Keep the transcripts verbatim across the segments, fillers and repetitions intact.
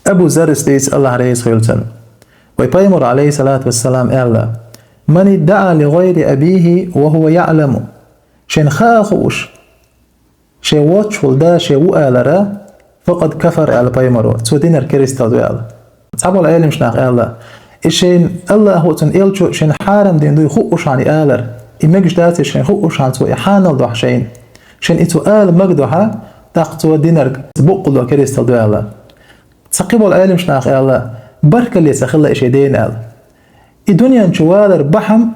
Абу Заррис дийцар, Аллахь реза хуьлда цунна. Вай Пайхамара, Ӏалайхи ссалату вассалам, аьлла: «Ман иддаӀа ли гӀайри абихӀи ва хӀува яӀламу». Шен хаа хууш, шен воцчул да шен ву алара, «факъад кафар», аьлла Пайхамара, цо динара керстал ду аьлла. Цхьаболу Ӏеламнаха аьлла: «И шен Аллахьо, цуьнан элчо шен хьарам дина дуй хуушхьана и алар, и мегаш даций шен хуушхьана цо и хьанал дохьа шайна, шен и цо ала магадохьа, тӀаккха цо динарг буккъалла керстал ду», аьлла. Цхьа кхиболу Ӏеламнаха аьлла: «Баркалле ца хилла и шен дена», аьлла. И дуьнен чу валар бахьана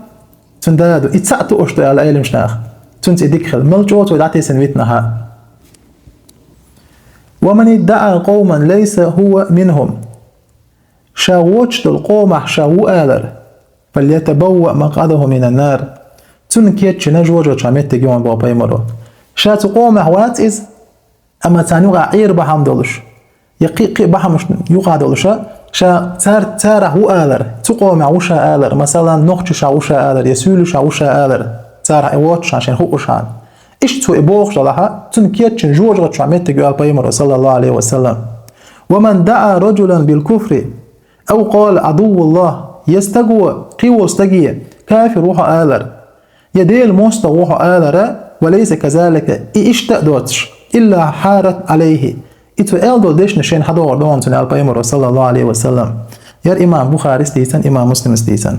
цуьнан да ду, и цхьаъ тууш ду аьлла Ӏеламнаха. Цуьнца и дика хила, мел чӀогӀа цо дӀатесна витина хьа. «Ва ман иддаӀа къавман лайса хӀува минхӀум». Ша воцуш долу къомах ша ву алар, «фальятабавваъ макъӀадахӀу минан нар». Цунна кечйина жожагӀатан меттиг ю боху Пайхамара. Ша цу къомах вац иза, амма царна юкъахь Ӏер бахьана долуш, я кхин а, кхин а бахьанаш юкъахь долуша, ша цар-, царах ву алар, цу къомах ву ша алар, масалан, нохчашах ву ша алар, я суьйлашах ву ша алар, царах и воццушехь шайна хуушхьана. Иштта цо и бохуш делахь, цунна кечйина жожагӀатан меттиг ю аьлла Пайхамара, саллаллаху Ӏалайхи ва саллам. «Ва ман даӀа раджулан бил куфри, ав къала Ӏадуввуллах», я стаго, кхин волу стаге, «кафир ву хьо» алар, я «Делан мостагӀа ву хьо» алара, «ва лайса казалика», и иштта а доцуш, «илла хьарат Ӏалайхи». И цо аьлла долу дешнаш шайна хьадогӀур ду хьуна цунна аьлла Пайхамара, саллаллаху Ӏалайхи ва саллам. Яра имам Бухарис дийцина, имам Муслимас дийцина.